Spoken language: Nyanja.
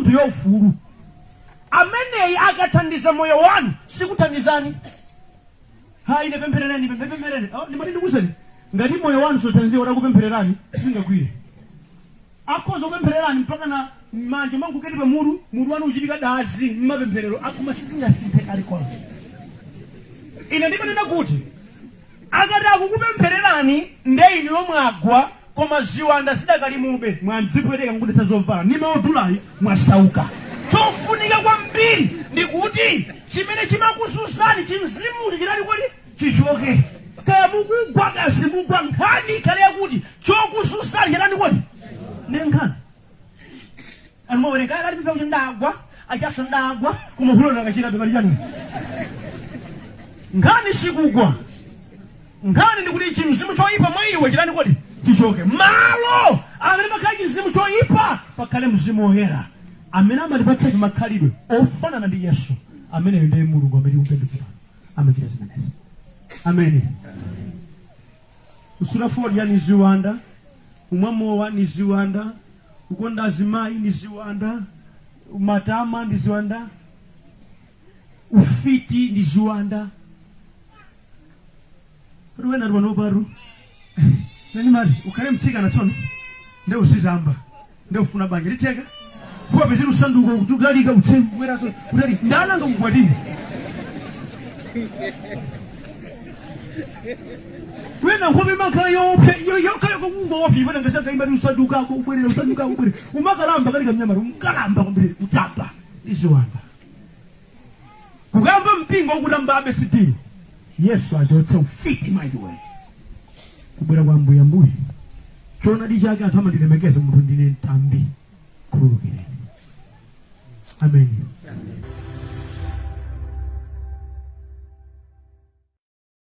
Mphumphi yaufulu ameneyi akathandiza moyo wanu, sikuthandizani. Ha, ine pempherereni, pempherereni. Oh, ndimati ndikuwuzeni, ngati moyo wanu suthandiziwa atakupemphererani, sizingagwire. Akhoza kupemphererani mpaka na manja manguketi pa mutu, mutu wanu uchitika dazi mmapempherero akoma, sizingasinthe kalikonse. Ine ndimanena kuti akati akukupemphererani, nde inuyo mwagwa, koma ziwanda zidakalimube. Mwadzipweteka nkudetsa zovala ndi maodulayi, mwasauka. Chofunika kwambiri ndikuti chimene chimakuzunzani, chimzimucho, chitani kodi? Chichoke. Kaya mukugwa, kaya simugwa, nkhani ikhale yakuti chokuzunzani chitani kodi? Ndi nkhani. Anthu mwawerenga ali kuti ndagwa, achaso ndagwa, koma hulona akachita pali chani? Nkhani sikugwa. Nkhani ndikuti chimzimu choyipa mwa iwe chitani kodi? Chichoke. Malo amene pakhale chimzimu choyipa, pakhale Mzimu Woyera amene amatipatsa ife makhalidwe ofanana ndi Yesu. Ameneyo ndiye Mulungu amene tikupembedza pano, amachita zimenezi. Amene kusuta fodya ni ziwanda, kumwa mowa ni ziwanda, kukonda azimayi ni ziwanda, matama ndi ziwanda, ufiti ndi ziwanda. Kuti wena pano paru nani mali ukhale mtsikana tsono, nde uzitamba, nde ufuna banja litheka, kuwa pezera usanduka kuti utalika utse kubweraso kutali ndananga kukwatire wena nkhope imakhala yoopsa, yokha kungoopsa ipena ngasanga imati usandukako ubwerera, usandukako ubwerera, umakalamba kali kamnyamata, umakalamba kwambiri. Kutamba ndi ziwanda, kukamba mpingo ukutambabe sitili. Yesu achotse ufiti mwa iwe. Kubwera kwa Ambuye, Ambuye, choonadi chake anthu amandilemekeza, munthu ndine mtambi, khululukireni. Ameni.